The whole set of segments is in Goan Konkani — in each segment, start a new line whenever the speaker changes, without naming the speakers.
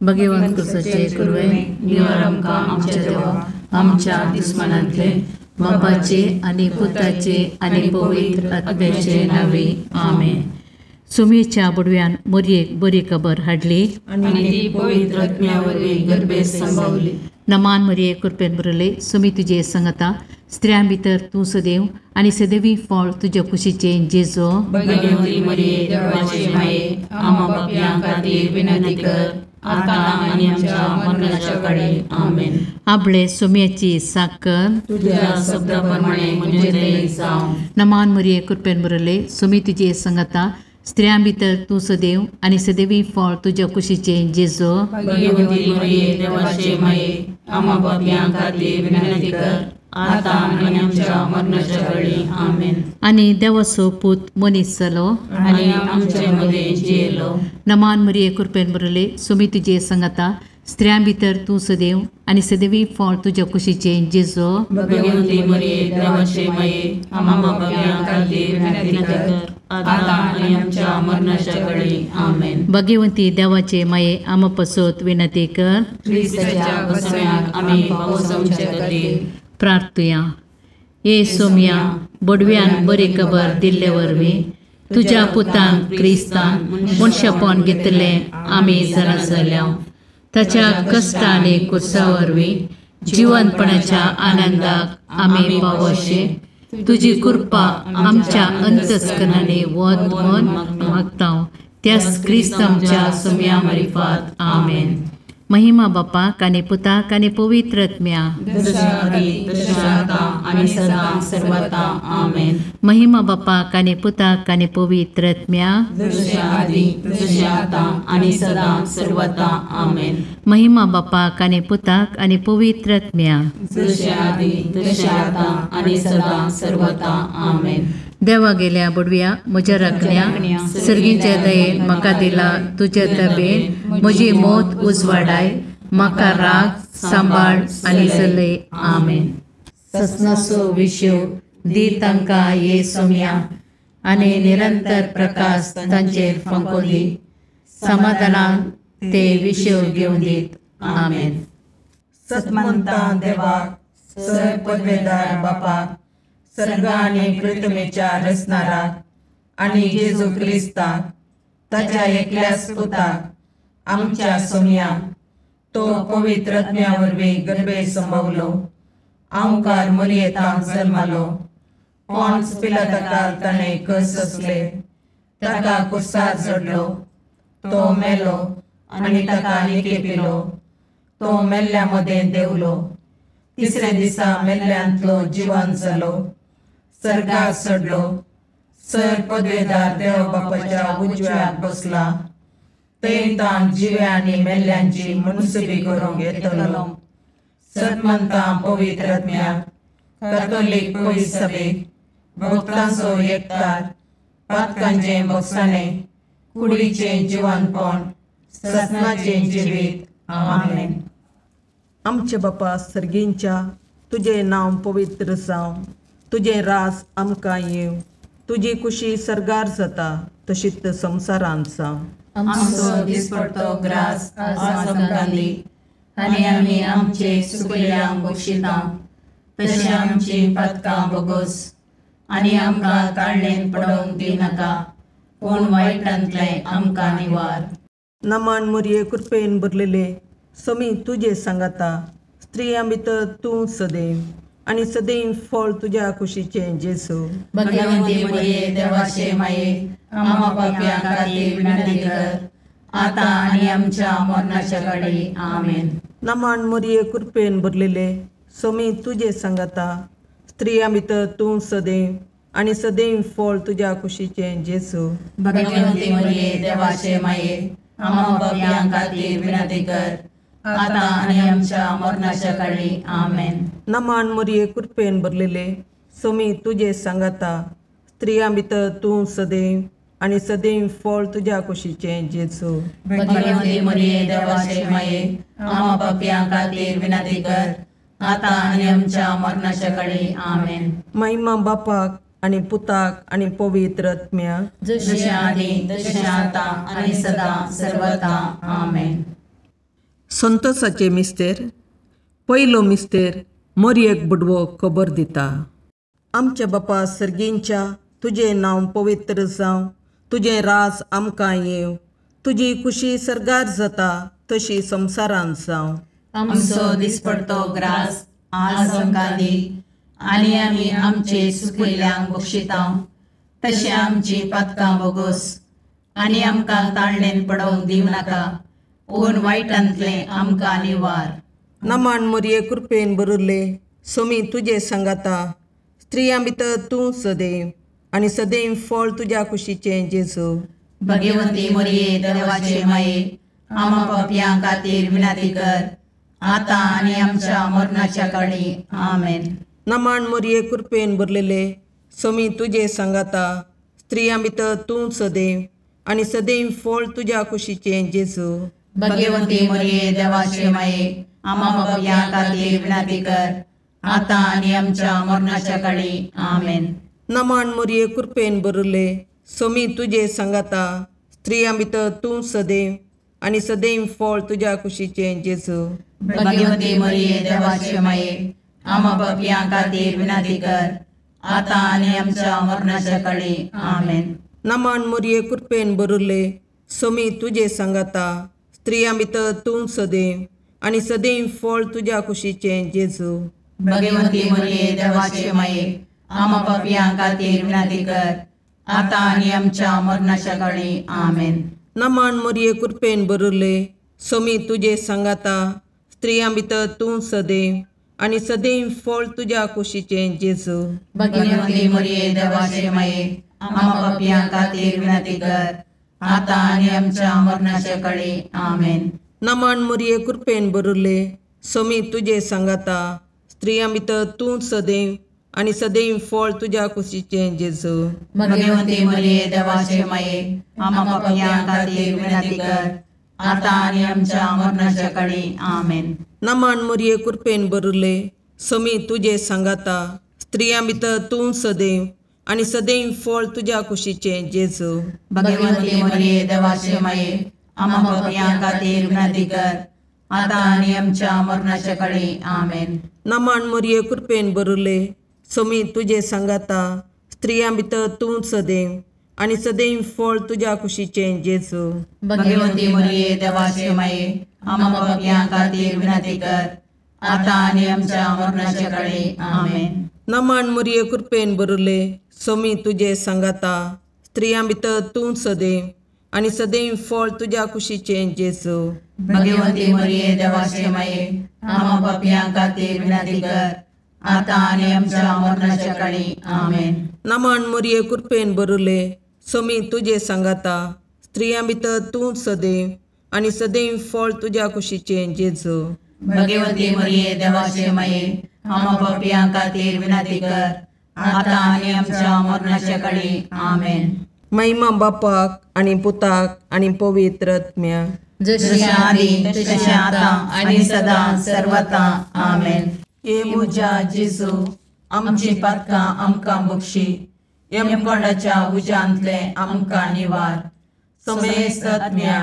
भगवंत कुसाचे कुरवे निवार आमकां आमच्या देवा आमच्या दुस्मनांतले बापाचे आनी पुताचे आनी पवित्र आत्म्याचे नांवे आमेन. सुमेच्या बुडव्यान मोरयेक बरी खबर हाडली
आनी ती पवित्र आत्म्या वरवीं गर्भेत संभावली.
नमान मरिये कृपेन भरले सुमी तुजे संगता स्त्रियां भितर तूं सदैव आनी सदैवी फळ तुज्या कुशीचें जेजो.
भगवती मरिये देवाचे माये आम्हा पापयां खातीर विनंती कर आतां आनी आमच्या मरणाच्या काळी आमेन.
आपले सुम्याची साकर
तुझ्या शब्दा प्रमाणे म्हजें जावं.
नमान मरिये कृपेन भरले सुमी तुजे संगता स्त्रियां भितर तूं सदैव आनी सदैवी फळ तुज्या कुशीचें जेजो.
भगवती मरिये देवाचे माये आम्हा पापयां खातीर विनंती कर आतां आनी आमच्या मरणाच्या काळी आमेन.
आनी देवाचो पूत मनीस जालो
आनी आमचे मदें जियेलो.
नमान मरिये कृपेन भरले सुमी तुजे संगता स्त्रियां भितर तूं सदैव आनी सदैवी फळ तुज्या कुशीचें जेजो.
भगवती मरिये देवाचे माये आम्हा पापयां खातीर विनंती कर आतां आनी आमच्या मरणाच्या काळी आमेन.
भगवंती देवाचे माये आम्हा पसत विनंती कर.
क्रिस्ताच्या बसव्याक आमी पावसाचे खातीर
प्रार्थुया. ये सोम्या बडव्यान बरी खबर दिल्ले वरवीं तुज्या पुतान क्रिस्तान मनशापण घेतलें आमी जाणा जाल्या. ताच्या कश्ट आनी कुर्सा वरवीं जिवनपणाच्या आनंदाक आमी पावोशे तुजी कृपा आमच्या अंतस्करणांनी वत म्हूण मागता त्याच क्रिस्त आमच्या सोम्या मारिफात आमेन. महिमा बापाक आनी पुताक आनी पवित्र आत्म्या. महिमा बापाक आनी पुताक आनी पवित्र आत्म्या. महिमा बापाक आनी पुताक आनी पवित्र आत्म्या. देवा गेल्या बुडव्या म्हज्या राखण्या सर्गीच्या दयेन म्हाका दिला तुज्या दबेन म्हजी मौत उजवाडाय म्हाका राग सांबाळ आनी चलय आमेन. ससनाचो विशय दी तांकां ये सोम्या आनी निरंतर प्रकाश तांचेर फांको दी समाधानान ते विशय घेवन दीत आमेन.
सतमंता देवाक सर पदवेदार बापाक सर्ग आनी पृथ्वीच्या रचणाराक आनी जेजू क्रिस्ताक ताच्या एकल्याच पुताक आमच्या सोम्याक तो पवित्र आत्म्या वरवीं गर्भे संभवलो आंवकार मरियेतांक जल्मालो पॉन्स पिलाताकाल ताणें कस सोंसले ताका कुर्सार चडलो तो मेलो आनी ताका निकेपिलो तो मेल्ल्या मदें देंवलो तिसऱ्या दिसा मेल्ल्यांतलो जिवन जालो सर्गाक चडलो सर पदवेदार देव बापाच्या उजव्याक बसला थंय ताण जिव्या आनी मेल्ल्यांची मनसुबी करूंक येतलो. सतमंता पवित्र आत्म्याक कॅथोलीक पवित्र सभेक भक्तांचो एकतार पातकांचें भोगसाणें कुडीचें जिवनपण ससनाचें जिवीत आमेन.
आमचे बापा सर्गींच्या तुजें नांव पवित्र जावं तुजें रास आमकां येवं तुजी कुशी सर्गार जाता तशीच संवसारांत जावं.
आमचो दिसपडतो ग्रास आज आमकां दी आनी आमी आमचे सुकल्यांक बक्षिता तशें आमची पातकां बोगोस आनी आमकां ताळणेन पडोवंक दिनाका पूण वायटांतलें आमकां निवार.
नमान मोरये कृपेन भरलेले समी तुजे सांगाता स्त्रियां भितर तूं सदैव आनी सदैव फळ तुज्या कुशीचें जेजू.
भगवंती मरिये देवाचे माये आम्हा पापयां खातीर विनंती कर आतां आनी आमच्या मरणाच्या काळी आमेन.
नमान मोरये कृपेन भरलेले समी तुजे सांगाता स्त्रियां भितर तूं सदैव आनी सदैव फळ तुज्या कुशीचें जेजू.
भगवंती मरिये देवाचे माये आम्हा पापयां खातीर विनंती कर आतां आनी आमच्या मरणाच्या काळी आमेन.
नमान मोरये कृपेन भरलेले समी तुजे सांगाता स्त्रियां भितर तूं सदैव आनी सदैव फळ तुज्या कुशीचें जेजू.
भगवंती मरिये देवाचे माये आम्हा पापयां खातीर विनंती कर आतां आनी आमच्या मरणाच्या काळी आमेन.
महिमा बापाक आनी पुताक आनी पवित्र आत्म्याक
जशें आदी तशें आतां आनी सदां सर्वता आमेन.
संतोषाचे मिस्तेर. पयलो मिस्तेर मोरयेक बुडवो खबर दिता. आमच्या बापा सर्गींच्या, तुजें नांव पवित्र जावं, तुजें राज आमकां येवं, तुजी खुशी सर्गार जाता तशी संवसारांत जावं.
आमचो दिसपडतो ग्रास आज आमकां दी आनी आमी आमचे सुकिल्ल्यांक बक्षिता तशें आमची पातकां बोगोस आनी आमकां ताळणेन पडोवंक दिवं नाका, पूण वायटांतलें आमकां निवार.
नमान मोरये कृपेन बरुल्ले, सोमी तुजे सांगाता, स्त्रियां भितर तूं सदैव आनी सदैव फळ तुज्या कुशीचें जेजू.
भगवंती मोरये देवाचे माये, आमा पापयां खातीर विनंती कर, आतां आनी आमच्या मरणाच्या काळी. आमेन.
नमान मोरये कृपेन भरलेले, सोमी तुजे सांगाता, स्त्रियां भितर तूं सदैव आनी सदैव फळ तुज्या कुशीचें जेजू.
भगवंती मोरये देवाचे माये, आमा पापयां खातीर विनंती कर, आतां आनी आमच्या मरणाच्या काळी. आमेन.
नमान मोरये कृपेन भरले, सोमी तुजे सांगाता, स्त्रियां भितर तूं सदैव आनी सदैव फळ तुज्या कुशीचें जेजू.
भगवंती मोरये देवाचे माये, आमा पापयां खातीर विनंती कर, आतां आनी आमच्या मरणाच्या काळी. आमेन.
नमान मोरये कृपेन भरले, सोमी तुजे सांगाता, स्त्रियां भितर तूं सदैव आनी सदैव फळ तुज्या कुशीचें जेजू.
भगवंती मोरये देवाचे माये, आमा पापयां खातीर विनंती कर, आतां आनी आमच्या मरणाच्या काळी. आमेन.
नमान मोरये कृपेन भरले, सोमी तुजे सांगाता, स्त्रियां भितर तूं सदैव आनी सदैव फळ तुज्या कुशीचें जेजू.
भगवंती मोरये देवाचे माये, आमा पापयां खातीर विनंती कर, आतां आनी आमच्या मरणाच्या काळी. आमेन.
नमान मोरये कृपेन भरले, सोमी तुजे सांगाता, स्त्रियां भितर तूं सदैव आनी सदैव फळ तुज्या कुशीचें जेजू.
भगवंती मोरये देवाचे माये, आमा पापयां खातीर विनंती कर, आतां आनी आमच्या मरणाच्या काळी. आमेन.
नमान मोरये कृपेन भरले, सोमी तुजे सांगाता, स्त्रियां भितर तूं सदैव आनी सदैव फळ तुज्या कुशीचें जेजू.
भगवंती मोरये देवाचे माये, आमा पापयां खातीर विनंती कर, आतां आनी आमच्या मरणाच्या काळी. आमेन.
नमान मोरये कृपेन भरले, सोमी तुजे सांगाता, स्त्रियां भितर तूं सदैव आनी सदैव फळ तुज्या कुशीचें जेजू.
भगवंती मोरये देवाचे माये, आमा पापयां खातीर विनंती कर, आतां आनी आमच्या मरणाच्या काळी. आमेन.
नमान मोरये कृपेन भरले, सोमी तुजे सांगाता, स्त्रियां भितर तूं सदैव आनी सदैव फळ तुज्या कुशीचें जेजू.
भगवंती मोरये देवाचे माये, आमा पापयां खातीर विनंती कर, आतां आनी आमच्या मरणाच्या काळी. आमेन.
नमान मोरये कृपेन भरले, सोमी तुजे सांगाता, स्त्रियां भितर तूं सदैव आनी सदैव फळ तुज्या कुशीचें जेजू.
भगवंती मोरये देवाचे माये, आमा पापयां खातीर विनंती कर, आतां आनी आमच्या मरणाच्या काळी. आमेन.
महिमा बापाक आनी पुताक आनी पवित्र आत्म्याक,
जशी आदी तशें आतां आनी सदां सर्वता. आमेन.
हे म्हज्या जेजू, आमची पातकां आमकां बक्षी, यमकोंडाच्या उज्यांतलें आमकां निवार, समेस्त आत्म्या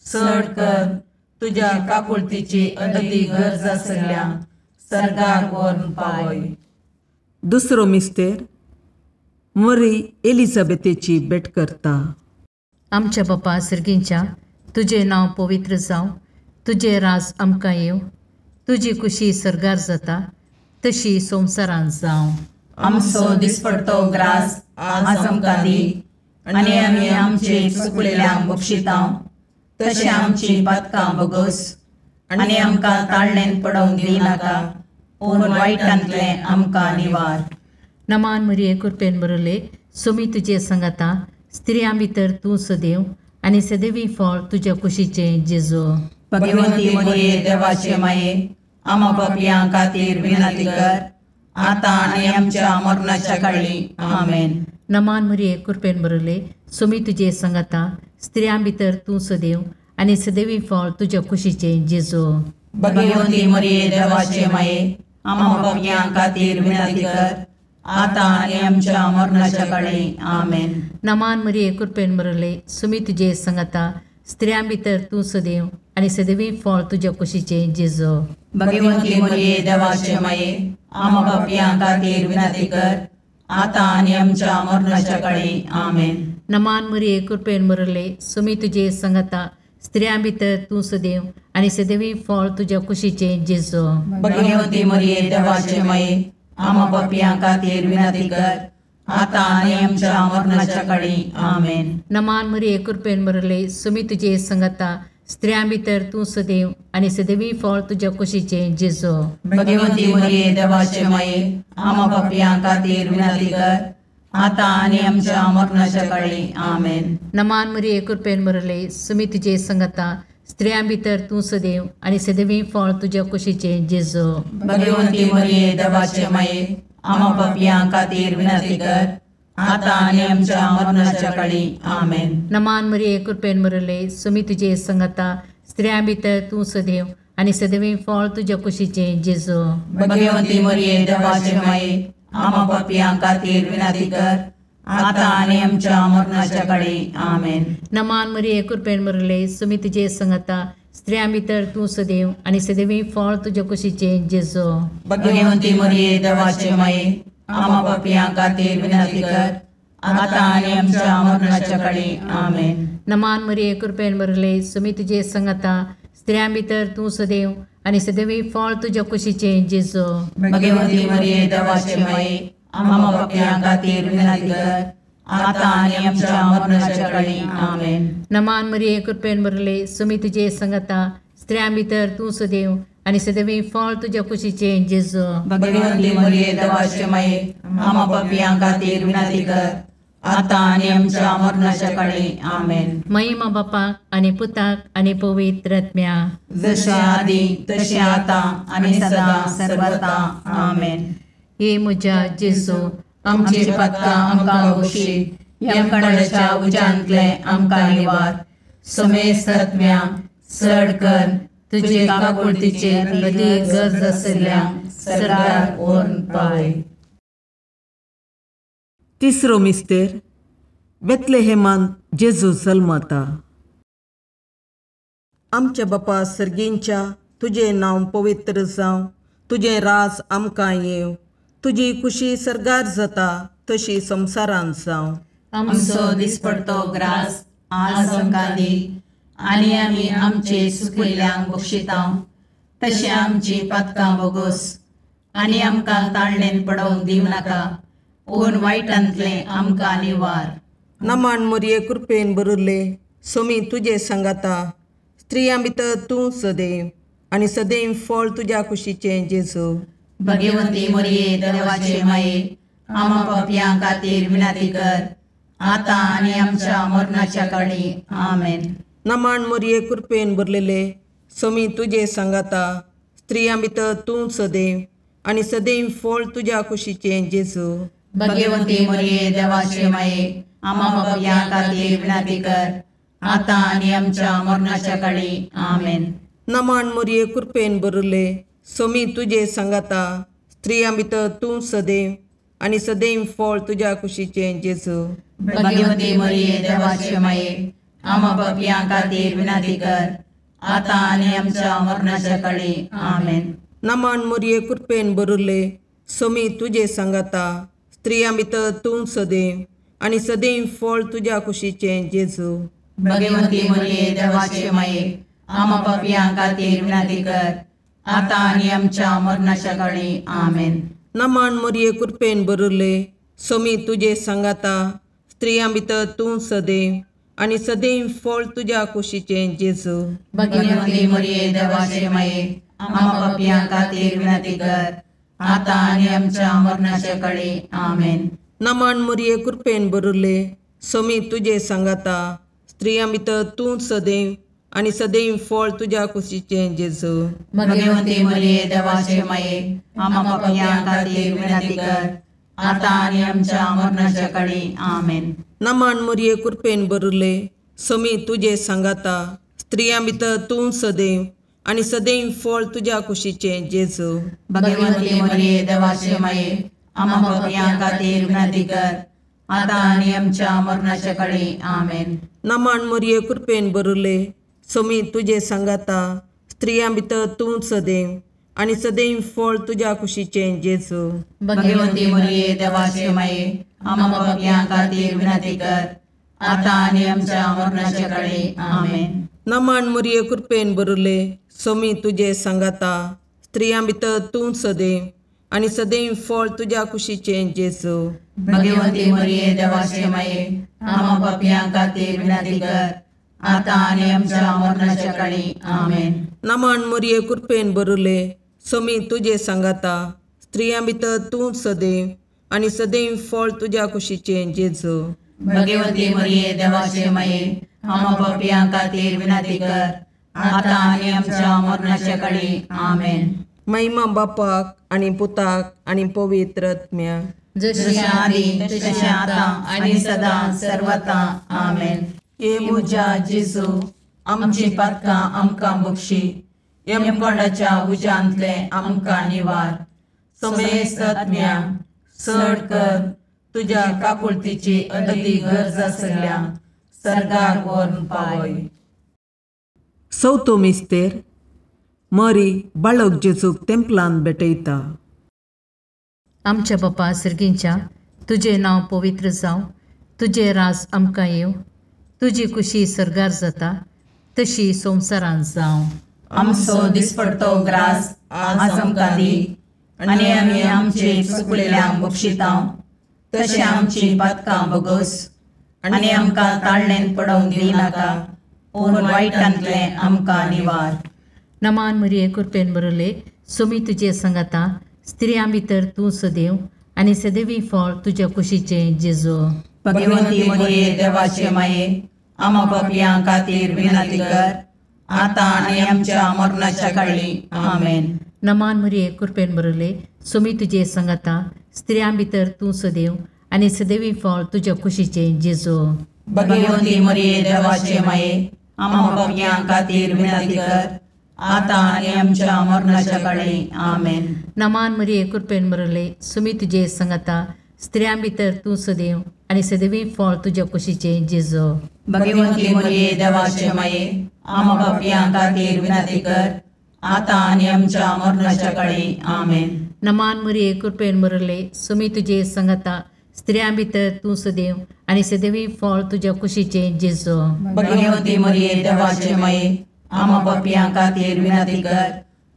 चड कर तुज्या काकुळतीची अदती गरज आसल्या सर्गाक व्हरून पावय.
दुसरो मिस्तेर मरी एलिझाबेथेची भेट करता.
आमच्या बापा सर्गींच्या, तुजें नांव पवित्र जावं, तुजें राज आमकां येवं, तुजी खुशी सर्गार जाता तशी संवसारांत जावं.
आमचो दिसपडतो ग्रास आज आमकां दी आनी आमी आमचे चुकलेल्यांक बक्षिता तशें आमची पातकां बगोस आनी आमकां ताळणेन पडोवंक दिनाका, पूण वायटांतलें आमकां निवार.
नमान मरिये कृपेन बरले, सोमी तुजे सांगाता, स्त्रियां भितर तूं सदैव आनी सदैवी फळ तुज्या कुशीचें जेजू.
भगवंती मरिये देवाचे माये, आमा पापयां खातीर विनंती कर, आतां आनी आमच्या मरणाच्या काळी. आमेन.
नमान मरिये कृपेन बरले, सोमी तुजे सांगाता, स्त्रियां भितर तूं सदैव आनी सदैवी फळ तुज्या कुशीचें जेजू.
भगवंती मरिये देवाचे माये, आमा पापयां खातीर विनंती कर, आतां आनी आमच्या मरणाच्या काळी. आमेन.
नमान मरिये कृपेन बरले, सोमी तुजे सांगाता, स्त्रियां भितर तूं सदैव आनी सदैवी फळ तुज्या कुशीचें जेजू.
भगवंती मरिये देवाचे माये, आम्हा पापयां खातीर विनंती कर, आतां आनी आमच्या मरणाच्या काळी. आमेन.
नमान मरिये, कृपेन भरले, सुमी तुजे संगता, स्त्रियां भितर तूं सदैव आनी सदैवी फळ तुज्या कुशीचें जेजू.
भगवंती मरिये देवाचे माये, आम्हा पापयां खातीर विनंती कर, आतां आनी आमच्या मरणाच्या काळी. आमेन.
नमान मरिये, कृपेन भरले, सुमी तुजे संगता, स्त्रियां भितर तूं सदैव आनी सदैवी फळ तुज्या कुशीचें जेजू.
भगवंती मरिये देवाचे माये, आम्हा पापयां खातीर विनंती कर, आतां आनी आमच्या मरणाच्या काळी. आमेन.
नमान मरिये, कृपेन भरले, सुमी तुजे संगता, स्त्रियां भितर तूं सदैव आनी सदैवी फळ तुज्या कुशीचें जेजू.
भगवंती मरिये देवाचे माये, आम्हा पापयां खातीर विनंती कर, आतां आनी आमच्या मरणाच्या काळी. आमेन.
नमान मरिये, कृपेन भरले, सुमी तुजे संगता, स्त्रियां भितर तूं सदैव आनी सदैवी फळ तुज्या कुशीचें जेजू.
भगवंती मरिये देवाचे माये, आम्हा पापयां खातीर विनंती कर, आतां आनी आमच्या मरणाच्या काळी. आमेन.
नमान मरिये, कृपेन भरले, सुमी तुजे संगता, स्त्रियां भितर तूं सदैव आनी सदैवी फळ तुज्या कुशीचें जेजू.
भगवंती मरिये देवाचे माये, आम्हा पापयां खातीर विनंती कर, आतां आनी आमच्या मरणाच्या काळी. आमेन.
नमान मरिये, कृपेन भरले, सुमी तुजे संगता, स्त्रियां भितर तूं सदैव आनी सदैवी फळ तुज्या कुशीचें जेजू.
भगवंती मरिये देवाचे माये, आम्हा पापयां खातीर विनंती कर, आतां आनी आमच्या मरणाच्या काळी. आमेन.
नमान मरिये, कृपेन भरले, सुमी तुजे संगता, स्त्रियां भितर तूं सदैव आनी सदैवी फळ तुज्या कुशीचें जेजू.
भगवंती मरिये देवाचे माये, आम्हा पापयां खातीर विनंती कर, आतां आनी आमच्या मरणाच्या काळी. आमेन.
महिमा बापाक आनी पुताक आनी पवित्र आत्म्या,
जशें आदी तशें आतां आनी सदां सर्वता. आमेन.
हे म्हज्या जेजू,
आमची पातकां आमकां बक्षी, यमकणाच्या उज्यांतले आमकां निवार, समेस्त आत्म्या चड कर तुजे काकुळतीचेर अदीक गरज आशिल्ल्या सरकार व्हरून पावय.
तिसरो मिस्तेर, बेतलेहेमान जेजू जल्मता. आमच्या बापा सर्गींच्या, तुजें नांव पवित्र जावं, तुजें राज आमकां येवं, तुजी कुशी सर्गार जाता तशी संवसारांत जावं.
आमचो दिसपडतो ग्रास आज आमकां दी, आनी आमी आमचे सुकिल्ल्यांक बक्षिता तशें आमची पातकां बोगोस, आनी आमकां ताळणेन पडोवंक दिवं नाका, पूण वायटांतलें आमकां निवार.
नमान मरिये, कृपेन भरिल्ले, सोमी तुजे सांगाता, स्त्रियां भितर तूं सदैव आनी सदैव फळ तुज्या कुशीचें जेजू.
भगवंती मरिये देवाचे माये, आम्हा पापयां खातीर विनंती कर, आतां आनी आमच्या मरणाच्या काळी. आमेन.
नमान मरिये, कृपेन भरलेले, सोमी तुजे सांगाता, स्त्रियां भितर तूं सदैव आनी सदैव फळ तुज्या कुशीचें जेजू.
भगवंती मरिये देवाचे माये, आम्हा पापयां खातीर विनंती कर, आतां आनी आमच्या मरणाच्या काळी. आमेन.
नमान मरिये, कृपेन भरिल्ले, सोमी तुजे सांगाता, स्त्रियां भितर तूं सदैव आनी सदैव फळ तुज्या कुशीचें जेजू.
भगवंती मरिये देवाचे माये, आम्हा पापयां खातीर विनंती कर, आतां आनी आमच्या मरणाच्या काळी. आमेन.
नमान मरिये, कृपेन भरिल्ले, सोमी तुजे सांगाता, स्त्रियां भितर तूं सदैव आनी सदैव फळ तुज्या कुशीचें जेजू.
भगवंती मरिये देवाचे माये, आम्हा पापयां खातीर विनंती कर, आतां आनी आमच्या मरणाच्या काळी. आमेन.
नमान मरिये, कृपेन भरिल्ले, सोमी तुजे सांगाता, स्त्रियां भितर तूं सदैव आनी सदैव फळ तुज्या कुशीचें जेजू.
भगवंती मरिये देवाचे माये, आम्हा पापयां खातीर विनंती कर, आतां आनी आमच्या मरणाच्या काळी. आमेन.
नमान मरिये, कृपेन भरिल्ले, सोमी तुजे सांगाता, स्त्रियां भितर तूं सदैव आनी सदैव फळ तुज्या कुशीचें जेजू.
भगवंती मरिये देवाचे माये, आम्हा पापयां खातीर विनंती कर, आतां आनी आमच्या मरणाच्या काळी. आमेन.
नमान मरिये, कृपेन भरिल्ले, सोमी तुजे सांगाता, स्त्रियां भितर तूं सदैव आनी सदैव फळ तुज्या कुशीचें जेजू.
भगवंती मरिये देवाचे माये, आम्हा पापयां खातीर विनंती कर, आतां आनी आमच्या मरणाच्या काळी. आमेन.
नमन मरिये कृपेन भरिल्ले, स्वामी तुजे सांगाता, स्त्रियां भितर तूं सदैव आनी सदैव फळ तुज्या कुशीचें जेजू.
भगवंती मरिये देवाचे माये, आम्हा पापयां खातीर विनंती कर, आतां आनी आमच्या मरणाच्या काळी. आमेन.
नमन मरिये कृपेन भरिल्ले, स्वामी तुजे सांगाता, स्त्रियां भितर तूं सदैव आनी सदैव फळ तुज्या कुशीचें जेजू.
भगवंती मरिये देवाचे माये, आम्हा पापयां खातीर विनंती कर, आतां आनी आमच्या मरणाच्या काळी. आमेन.
नमन मरिये कृपेन भरिल्ले, स्वामी तुजे सांगाता, स्त्रियां भितर तूं सदैव आनी सदैव फळ तुज्या कुशीचें जेजू.
भगवंती मरिये देवाचे माये, आम्हा पापयां खातीर विनंती कर, आतां आनी आमच्या मरणाच्या काळी. आमेन.
महिमा बापाक आनी पुताक आनी पवित्र आत्म्याक,
जशें आदी तशें आतां आनी सदां सर्वता. आमेन. हे म्हज्या जेजू, आमची पातकां आमकां बक्षी, यमकोंडाच्या उज्यांतले आमकां निवार, समेस्त आत्म्या चड कर तुज्या काकुळतीची अदती गरज आसल्या सर्गाक व्हरून पावय.
चवथो मिस्तेर मरी बाळक जेजूक तेंपलान भेटयता.
आमच्या बापा सर्गींच्या, तुजें नांव पवित्र जावं, तुजें राज आमकां येवं, तुजी कुशी सर्गार जाता तशी संवसारांत जावं.
आमचो दिसपडतो ग्रास आज आमकां दी, आनी आमी आमचे चुकलेल्यांक बक्षितां तशें आमची पातकां बगस, आनी आमकां ताळणेन पडोवंक दिनाका, पूण वायटांतलें आमकां निवार.
नमान मरिये कृपेन भरिल्ले, स्वामी तुजे सांगाता, स्त्रियां भितर तूं सदैव आनी सदैवी फळ तुज्या कुशीचें जेजू.
भगवंती मरिये देवाचे माये, आम्हा पापयां खातीर विनंती कर, आतां आनी आमच्या मरणाच्या काळी. आमेन.
नमान मरिये कृपेन भरिल्ले, स्वामी तुजे सांगाता, स्त्रियां भितर तूं सदैव आनी सदैवी फळ तुज्या कुशीचें जेजू.
भगवंती मरिये देवाचे माये, आम्हा पापयां खातीर विनंती कर, आतां आनी आमच्या मरणाच्या काळी. आमेन.
नमान मरिये कृपेन भरिल्ले, स्वामी तुजे सांगाता, स्त्रियां भितर तूं सदैव आनी सदैवी फळ तुज्या कुशीचें जेजू.
भगवंती मरिये देवाचे माये, आम्हा पापयां खातीर विनंती कर, आतां आनी आमच्या मरणाच्या काळी. आमेन.
नमान मरिये कृपेन भरिल्ले, स्वामी तुजे सांगाता, स्त्रियां भितर तूं सदैव आनी सदैवी फळ तुज्या कुशीचें जेजू.
भगवंती मरिये देवाचे माये, आम्हा पापयां खातीर विनंती कर,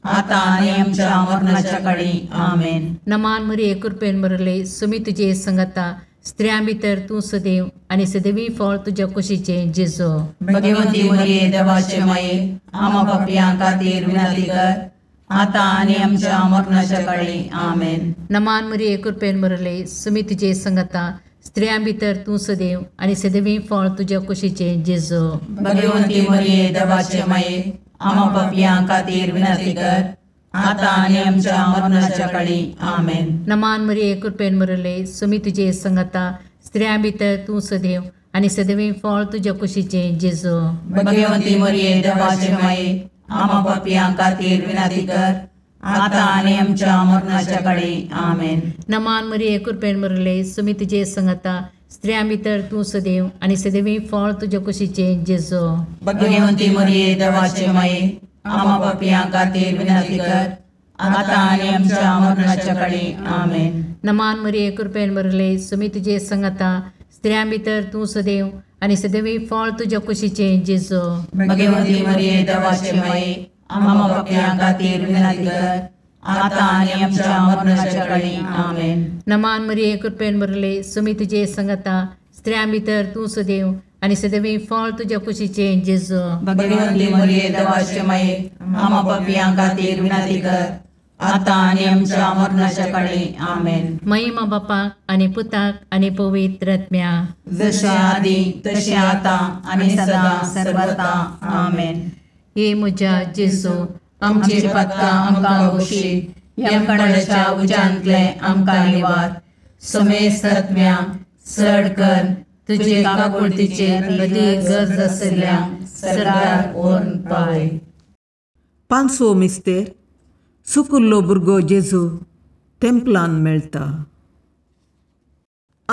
आतां आनी आमच्या मरणाच्या काळी. आमेन.
नमान मरिये कृपेन भरिल्ले, स्वामी तुजे सांगाता, स्त्रियां भितर तूं सदैव आनी सदैवी फळ तुज्या कुशीचें जेजू.
भगवंती मरिये देवाचे माये, आम्हा पापयां खातीर विनंती कर, आतां आनी आमच्या मरणाच्या काळी. आमेन.
नमान मरिये कृपेन भरिल्ले, स्वामी तुजे सांगाता, स्त्रियां भितर तूं सदैव आनी सदैवी फळ तुज्या कुशीचें जेजू.
भगवंती मरिये देवाचे माये, आम्हा पापयां खातीर विनंती कर, आतां आनी आमच्या मरणाच्या काळी. आमेन.
नमान मरिये कृपेन भरिल्ले, स्वामी तुजे सांगाता, स्त्रियां भितर तूं सदैव आनी सदैवी फळ तुज्या कुशीचें जेजू.
भगवंती मरिये देवाचे माये, आम्हा पापयां खातीर विनंती कर, आतां आनी आमच्या मरणाच्या काळी. आमेन.
नमान मरिये कृपेन भरिल्ले, स्वामी तुजे सांगाता, स्त्रियां भितर तूं सदैव आनी सदैवी फळ तुज्या कुशीचें जेजू.
भगवंती मरिये देवाचे माये, आम्हा पापयां खातीर विनंती कर, आतां आनी आमच्या मरणाच्या काळी. आमेन.
नमान मरिये कृपेन भरिल्ले, स्वामी तुजे सांगाता, स्त्रियां भितर तूं सदैव आनी सदैवी फळ तुज्या कुशीचें जेजू.
भगवंती मरिये देवाचे माये, आम्हा पापयां खातीर विनंती कर, आतां आनी आमच्या मरणाच्या काळी. आमेन.
नमान मरिये कृपेन भरिल्ले, स्वामी तुजे सांगाता, स्त्रियां भितर तूं सदैव आनी सदैवी फळ तुज्या कुशीचें जेजू.
भगवंती मरिये देवाचे माये, आम्हा पापयां खातीर विनंती कर, आतां आनी आमच्या मरणाच्या काळी. आमेन.
महिमा बापाक आनी पुताक आनी पवित्र आत्म्याक,
जशें आदी तशें आतां आनी सदां सर्वता. आमेन.
हे म्हज्या जेजू,
आमची पातकां आमकां बक्षी, यमकंडाच्या उज्यांतले आमकां निवार, समेस्त आत्म्या चड कर तुजे काकुळतीचे अदीक गरज आशिल्ल्या सर्गाक व्हरून पावय.
पांचवो मिस्तेर सुकुल्लो भुरगो जेजू तेंपलान मेळटा.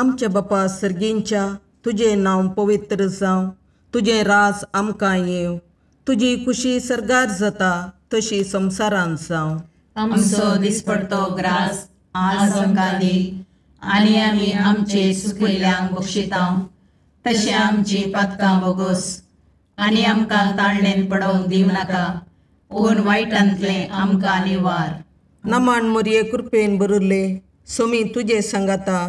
आमच्या बापा सर्गींच्या तुजें नांव पवित्र जावं, तुजें राज आमकां येवं, तुजी खुशी सर्गार जाता तशी संवसारांत जावं.
आमचो दिसपडतो ग्रास आज आमकां दी आनी आमी आमचे सुकिल्ल्यांक बक्षिता तशें आमची पातकां बोगोस आनी आमकां ताळणेन पडोवंक दिवं नाका पूण वायटांतलें आमकां निवार.
नमान मोरये कृपेन बरुल्ले सोमी तुजे सांगाता,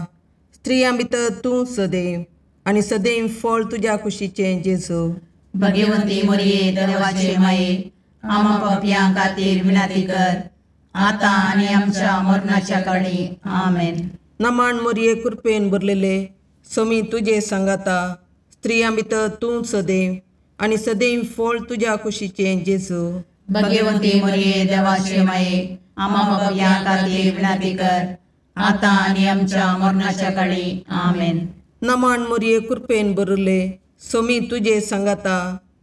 स्त्रियां भितर तूं सदैव आनी सदैव फळ तुज्या कुशीचें जेजू.
भगवंती मोरये देवाचे माये आमा पापयां खातीर विनंती कर आतां आनी आमच्या मरणाच्या काळी. आमेन.
नमान मोरये कृपेन भरलेले सोमी तुजे सांगाता, स्त्रियां भितर तूं सदैव आनी सदैव फळ तुज्या कुशीचें जेजू.
भगवंती मोरये देवाचे माये आमा पापयां खातीर विनंती कर आतां आनी आमच्या मरणाच्या काळी. आमेन.
नमान मोरये कृपेन भरले सोमी तुजे सांगाता,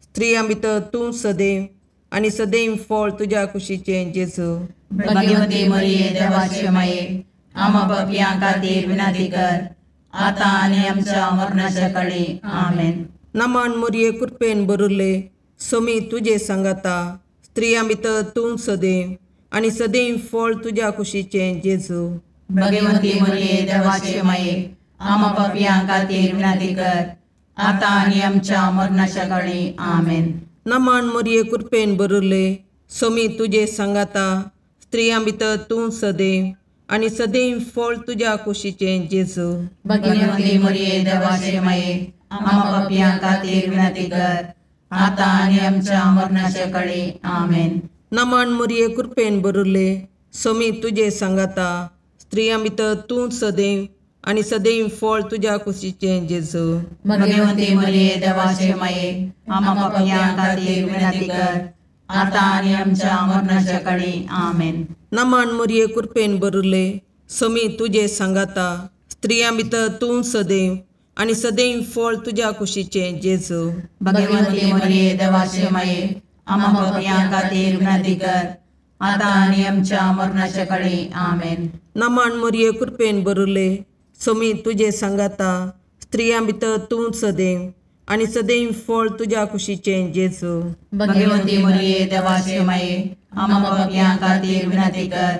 स्त्रियां भितर तूं सदैव आनी सदैव फळ तुज्या कुशीचें जेजू.
भगवंती मोरये देवाचे माये आमा पापयां खातीर विनंती कर आतां आनी आमच्या मरणाच्या काळी. आमेन.
नमान मोरये कृपेन भरले सोमी तुजे सांगाता, स्त्रियां भितर तूं सदैव आनी सदैव फळ तुज्या कुशीचें जेजू.
भगवंती मोरये देवाचे माये आमा पापयां खातीर विनंती कर आतां आनी आमच्या मरणाच्या काळी. आमेन.
नमान मोरये कृपेन भरले सोमी तुजे सांगाता, स्त्रियां भितर तूं सदैव आनी सदैव फळ तुज्या कुशीचें जेजू.
भगवंती मोरये देवाचे माये आमा पापयां खातीर विनंती कर आतां आनी आमच्या मरणाच्या काळी. आमेन.
नमान मोरये कृपेन भरले सोमी तुजे सांगाता, स्त्रियां भितर तूं सदैव आनी सदैव फळ तुज्या कुशीचें जेजू.
भगवंती मोरये देवाचे माये आमा पापयां खातीर विनंती कर आतां आनी आमच्या मरणाच्या काळी. आमेन.
नमान मोरये कृपेन भरले सोमी तुजे सांगाता, स्त्रियां भितर तूं सदैव आनी सदैव फळ तुज्या कुशीचें जेजू.
भगवंती मोरये देवाचे माये आमा पापयां खातीर विनंती कर आतां आनी आमच्या मरणाच्या काळी. आमेन.
नमान मोरये कृपेन भरले सोमी तुजे सांगाता, स्त्रियां भितर तूं सदैव आनी सदैव फळ तुज्या कुशीचें जेजू.
भगवंती मोरये देवाचे माये आमा पापयां खातीर विनंती कर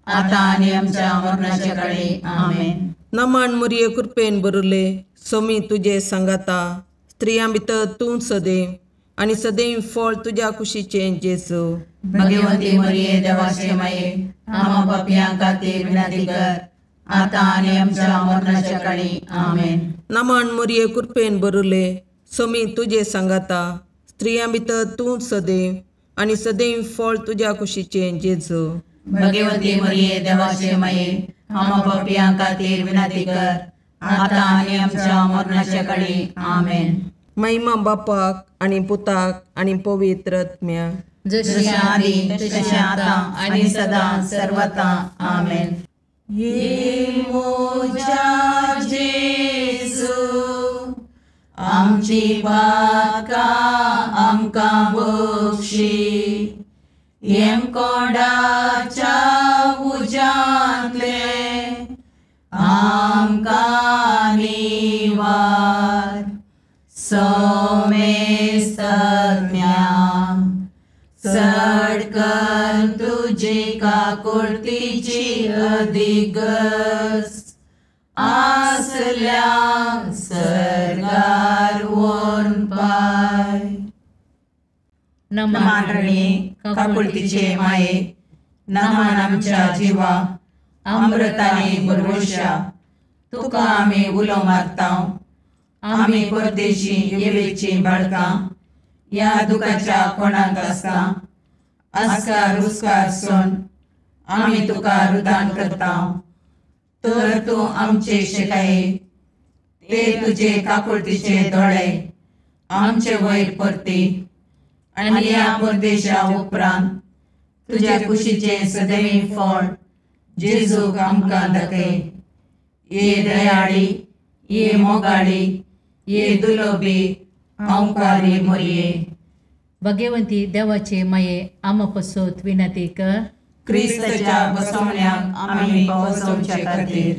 आतां आनी आमच्या मरणाच्या काळी. आमेन.
नमान मोरये कृपेन भरले सोमी तुजे सांगाता, स्त्रियां भितर तूं सदैव आनी सदैव फळ तुज्या कुशीचें जेजू.
भगवंती मोरये देवाचे माये आमा पापयां खातीर विनंती कर आतां आनी आमच्या मरणाच्या काळी. आमेन.
नमान मोरये कृपेन भरले सोमी तुजे सांगाता, स्त्रियां भितर तूं सदैव आनी सदैव फळ तुज्या कुशीचें जेजू.
भगवंती मोरये देवाचे माये आमा पापयां खातीर विनंती कर आतां आनी आमच्या मरणाच्या काळी. आमेन.
महिमा बापाक आनी पुताक आनी पवित्र आत्म्याक,
जशी आदी तशें आतां आनी सदां सर्वता. आमेन. ये मोजा जेजू आमची पातकां आमकां बक्षी, येमकोंडाच्या उज्यांतले आमकां निवार. सोमेस्तज्ञा चड कर तुजी काकुळतीची अधिगस आसल्या सर्गार व्हरून पाय. नमान रणी काकुळतीचे माये, नमान आमच्या जिवा अमृताने भरवशा, तुका आमी उलो मारता. आमी परदेशी येवेची बाळकां ह्या दुखाच्या कोणाक आसता आस्कार उस्कार सोन आमी तुका रुदान करता. तर तूं आमचे शिकाये ते तुजे काकुळतीचे दोळे आमचे वयर परती आनी ह्या परदेशा उपरांत तुज्या कुशीचें सदैव फळ जेजूक आमकां दाखय. ये दयाळी, ये मोगाळी, ये दुलोबी अंकारी मोरये.
भगवंती देवाचे माये आमा पसोत विनंती कर.
क्रिस्ताच्या बसवण्याक आमी पावसोवचे खातीर.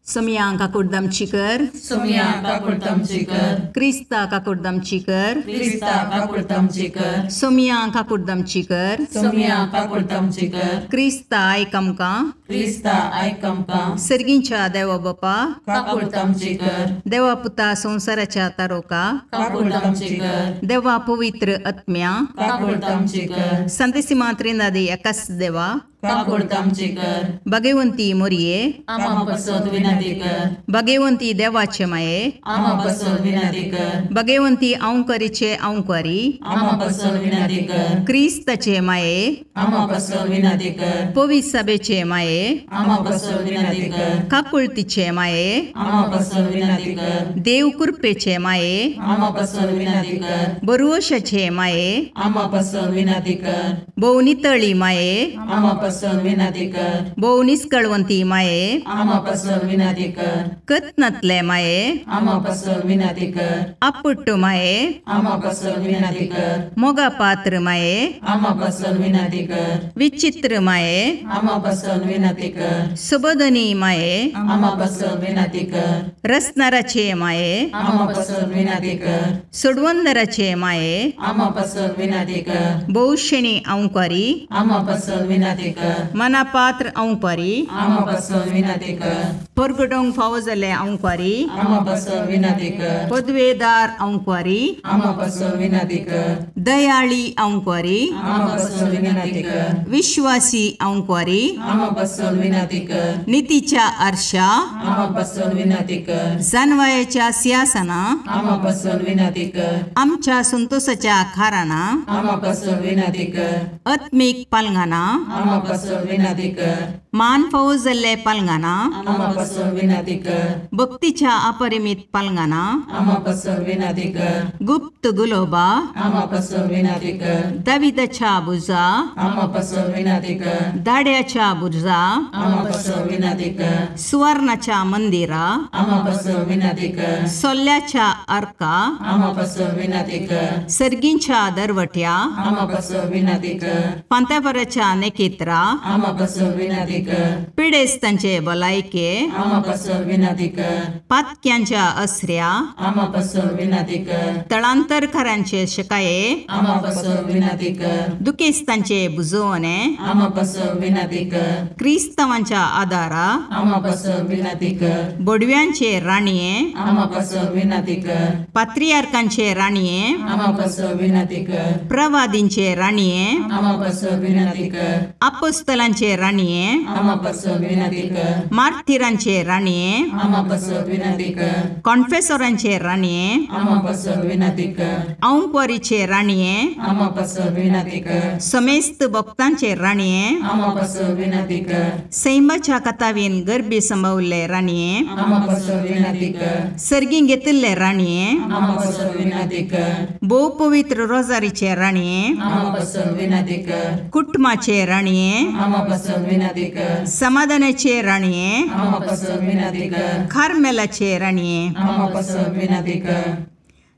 सोमया काकुडदामची कर,
सोमया काकुडदामची कर,
क्रिस्ता काकुडदामची कर,
क्रिस्ता काकुडदामची कर,
सोमया काकुडदामची कर,
सोमया काकुडदामची कर,
क्रिस्ता आयक आमकां,
क्रिस्ता आयक आमकां,
सर्गींच्या देवा बापा
काकुडदामची कर,
देवा पुता संवसाराच्या तारोका
काकुडदामची कर,
देवा पवित्र आत्म्या
काकुडदामची कर,
संतेसिमा त्रिनादी एकाच देवा
काकुडदामची कर,
भगवंती मोरये
आमा पसत विनंती कर,
भगवंती देवाचे माये
आमा पसत विनंती कर,
भगवंती औंकरीचे औंकरी
आमा पसत विनंती कर,
क्रिस्ताचे माये
आमा पसत विनंती कर,
पवित्र सभेचे माये
आमा पसत विनंती कर,
काकुळतीचे माये
आमा पसत विनंती कर,
देव कृपेचे माये
आमा पसत विनंती कर,
बरुवशाचे माये
आमा पसत विनंती कर,
भोवनितळी माये
आमा पसत विनंती कर,
भोव निस्कळवंती माये
आमा पसत विनंती कर,
कत्नातले माये
आमा पसत विनंती कर,
आपुट्टू माये
आमा पसत विनंती कर,
मोगा पात्र माये
आमा पसत विनंती कर,
विचित्र माये
आमा पसत विनंती कर,
सुबोधनी माये
आमा पसत विनंती कर,
रसनाराचे माये
आमा पसत विनंती कर,
सोडवंदराचे माये
आमा पसत विनंती कर,
भोवशेणी औंकारी
आमा पसत विनंती कर,
मनापात्र औंकारी
आमा पसत विनंती कर,
परगटोंक फावो जाल्ले औंकारी
आमा पसत विनंती कर,
पदवेदार औंकारी
आमा पसत विनंती कर,
दयाळी औंकारी
आमा पसत विनंती कर,
विश्वासी औंकारी
आमा पसत विनंती कर,
नितीच्या आरशा
आमा पसत विनंती कर,
जानवायाच्या सिंहासना
आमा पसत विनंती कर,
आमच्या संतोषाच्या खाराना
आमा पसत विनंती कर,
आत्मीक पालंगाना
आमा पसत विनंती कर,
मान फावो जाल्ले पालंगाना
आमा पसत विनंती कर,
भक्तीच्या अपरिमित पालंगाना
आमा पसत विनंती कर,
गुप्त गुलोबा
आमा पसत विनंती कर,
दाविदाच्या बुजा
आमा पसत विनंती कर,
दाड्याच्या बुर्जा
आमा पसत विनंती कर,
सुवर्णाच्या मंदिरा
आमा पसत विनंती कर,
सोल्ल्याच्या अर्का
आमा पसत विनंती कर,
सर्गींच्या दरवट्या
आमा पसत विनंती कर,
पांतापराच्या नेकेत्रा
आमा पसत विनंती कर,
पिडेस्तांचे भलायके
आमा पसत विनंती कर,
पातक्यांच्या असऱ्या
आमा पसत विनंती कर,
तळांतरकारांचे शकाये
आमा पसत विनंती कर,
दुखेस्तांचे बुजवणे
आमा पसत विनंती कर,
क्रिस्तावांच्या आदारा
आमा पसत विनंती कर,
बोडव्यांचे राणये
आमा पसत विनंती कर,
पात्रियार्कांचे राणये
आमा पसत विनंती कर,
प्रवादींचे राणये
आमा पसत विनंती कर,
अपोस्तलांचे राणये
आमा पसत विनंती कर,
मार्थिरांचे राणये
आमा पसत विनंती कर,
कॉन्फेसोरांचे राणये
आमा पसत विनंती कर,
औंकवारीचे राणये
आमा पसत विनंती कर,
समेस्त भक्तांचे राणये
आमा पसत विनंती कर,
सैमाच्या कथावीन गर्भी संभवल्ले राणये
आमा पसत विनंती कर,
सर्गीं घेतिल्ले राणये
आमा पसत विनंती कर,
भोव पवित्र रोजारीचे राणये
आमा पसत विनंती कर,
कुटुंबाचे राणये
आमा पसत विनंती कर,
समाधानाचे राणये
आमा पसत विनंती कर,
कार्मेलाचे राणये
आमा पसत विनंती कर,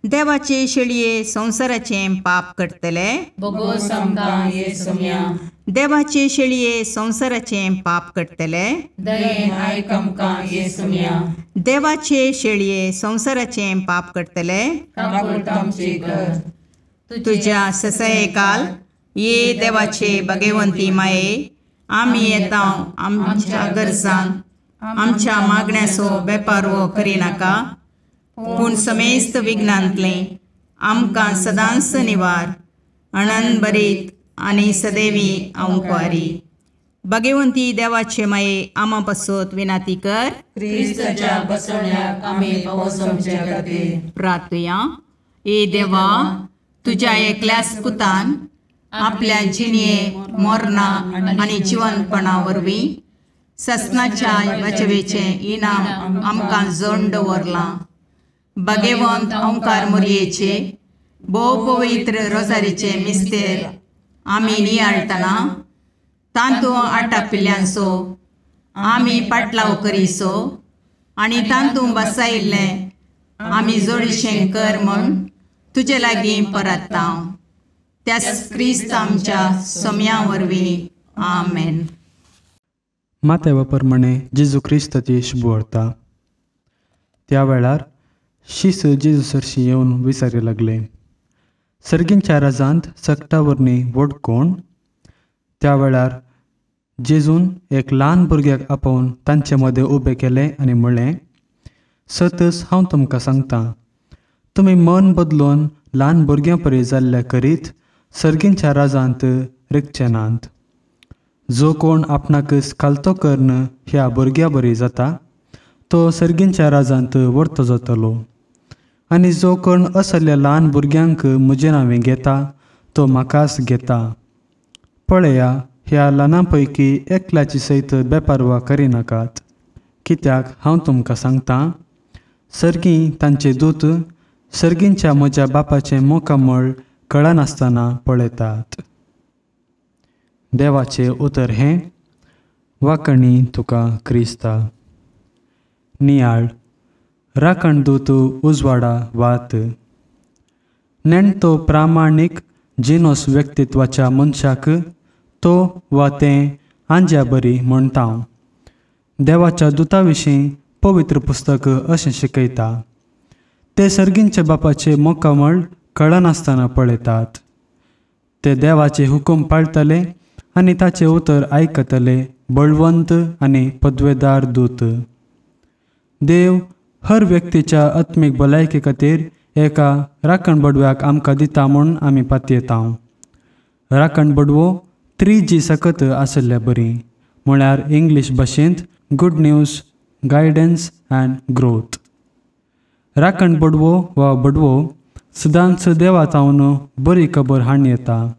देवाचे शेळये संवसाराचे पाप करतले
बोगोस आमकां ये सोम्या,
देवाचे शेळये संवसाराचे पाप करतले
दयेन आयक आमकां ये सोम्या,
देवाचे शेळये संवसाराचे पाप करतले
काकुळटामची कर,
तुझ्या ससयकाल ये देवाचे भगवंती माये आमी येता आमच्या गरजांक आमच्या मागण्याचो बेपारवो करिनाका पूण समेस्त विघ्नांतलें आमकां सदांच निवार अणनभरीत आनी सदैवी औंकवारी. भगवंती देवाचे माये आमा पासत विनाती कर.
क्रिस्ताच्या बसवण्याक आमी पावस आमच्या खातीर
प्रार्थुया. ए देवा, तुज्या एकल्याच पुतान आपल्या जिणये मरणा आनी जिवनपणा वरवीं ससनाच्या वाचवेचें इनाम आमकां जण दवरलां. भगवंत ओंकार मोरयेचे भोव पवित्र रोजारीचे मिस्तेर आमी नियाळटना तांतू आटापिल्ल्यांचो आमी पाटलाव करीसो आनी तांतू बसायिल्लें आमी जोडीशें कर म्हूण तुजे लागीं परत्ता. त्याच क्रिस्त आमच्या सोम्या वरवीं. आमेन.
मातेवा प्रमाणे जेजू क्रिस्ताची शुभवार्ता. त्या वेळार शीस जेजू सरशी येवन विचारी लागले, सर्गींच्या राजांत सकटा वरवीं व्हड कोण? त्या वेळार जेजून एक ल्हान भुरग्याक आपोवन तांचे मदें उबें केलें आनी म्हणलें, सतच हांव तुमकां सांगता, तुमी मन बदलून ल्हान भुरग्यां परी जाल्ल्या करीत सर्गींच्या राजांत रिगचे नात. जो कोण आपणाकच खालतो कर्ण ह्या भुरग्या बरी जाता तो सर्गींच्या राजांत व्हरतो जातलो. आनी जो कोण असल्या ल्हान भुरग्यांक म्हजें नांवें घेता तो म्हाकाच घेता. पळया, ह्या ल्हानां पैकी एकल्याची सयत बेपारवा करिनाकात, कित्याक हांव तुमकां सांगता, सर्गीं तांचे दूत सर्गींच्या म्हज्या बापाचें मोकामळ कळनासतना पळयतात. देवाचें उतर हें. वाकणी तुका क्रिस्ता. नियाळ. राखण दूत उजवाडा वात. नेणतो प्रामाणीक जिनोस व्यक्तित्वाच्या मनशाक तो वा तें आंज्या बरी म्हणटा. देवाच्या दुता विशीं पवित्र पुस्तक अशें शिकयता, ते सर्गींच्या बापाचे मोकामळ कळनासतना पळयतात. ते देवाचे हुकूम पाळटले आनी ताचें उतर आयकतले बळवंत आनी पदवेदार दूत. देव हर व्यक्तीच्या आत्मीक भलायके खातीर एका राखण बडव्याक आमकां दिता म्हूण आमी पातयेता. राखण बडवो 3G सकत आशिल्ल्या बरी, म्हळ्यार इंग्लीश भाशेंत good news, guidance and growth. राखण बडवो वा बडवो सदांच देवा जावन बरी खबर हाडून येता,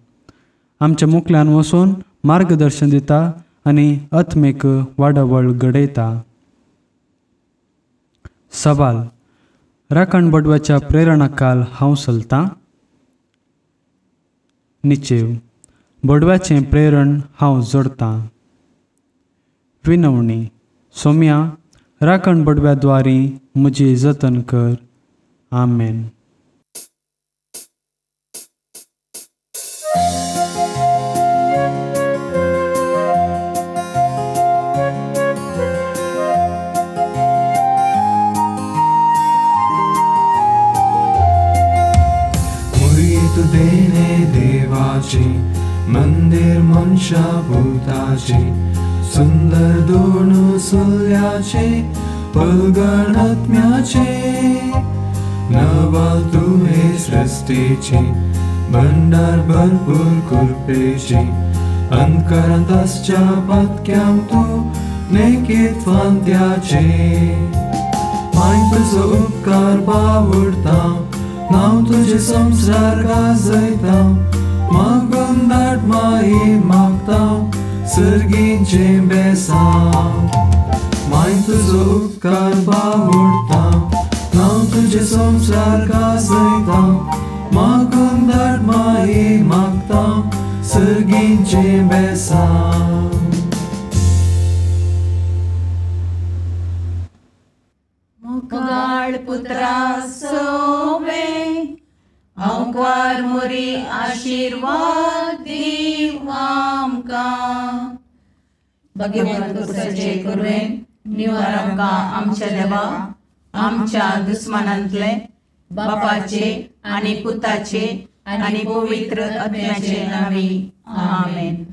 आमच्या मुखल्यान वचून मार्गदर्शन दिता आनी आत्मीक वाडावळ घडयता. सवाल. राखण बडव्याच्या प्रेरणा काल हांव चलतां. निचेव. बडव्याचें प्रेरण हांव जोडतां. विनवणी. सोम्या, राखण बडव्या द्वारी म्हजी जतन कर. आमेन.
देवाची मंदिर मनशा भूताची सुंदर दोन सुल्याचे पलगण आत्म्याचे नवाल तुहे सृष्टीची भंडार भरपूर कृपेची अंधकारांत आसच्या पातक्यांक तूं नेकीत फांत्याचे माय तुजो उपकार बावडता नांव तुजें संवसार गाजयता मागून धाड माई मागता सर्गीचें बेसांव माय तुजो उपकार बावडता नांव तुजें संवसार गाजयता मागून धाड माई मागता सर्गीचें बेसांव.
मुखाळ पुत्रा सोवे अंकार मोरी आशीर्वाद दीव आमकां. भगवंत कुसाचे कुरवेन निवार आमकां आमच्या देवा आमच्या दुस्मानांतले बापाचे आनी पुताचे आनी पवित्र आत्म्याचे नांवी. आमेन.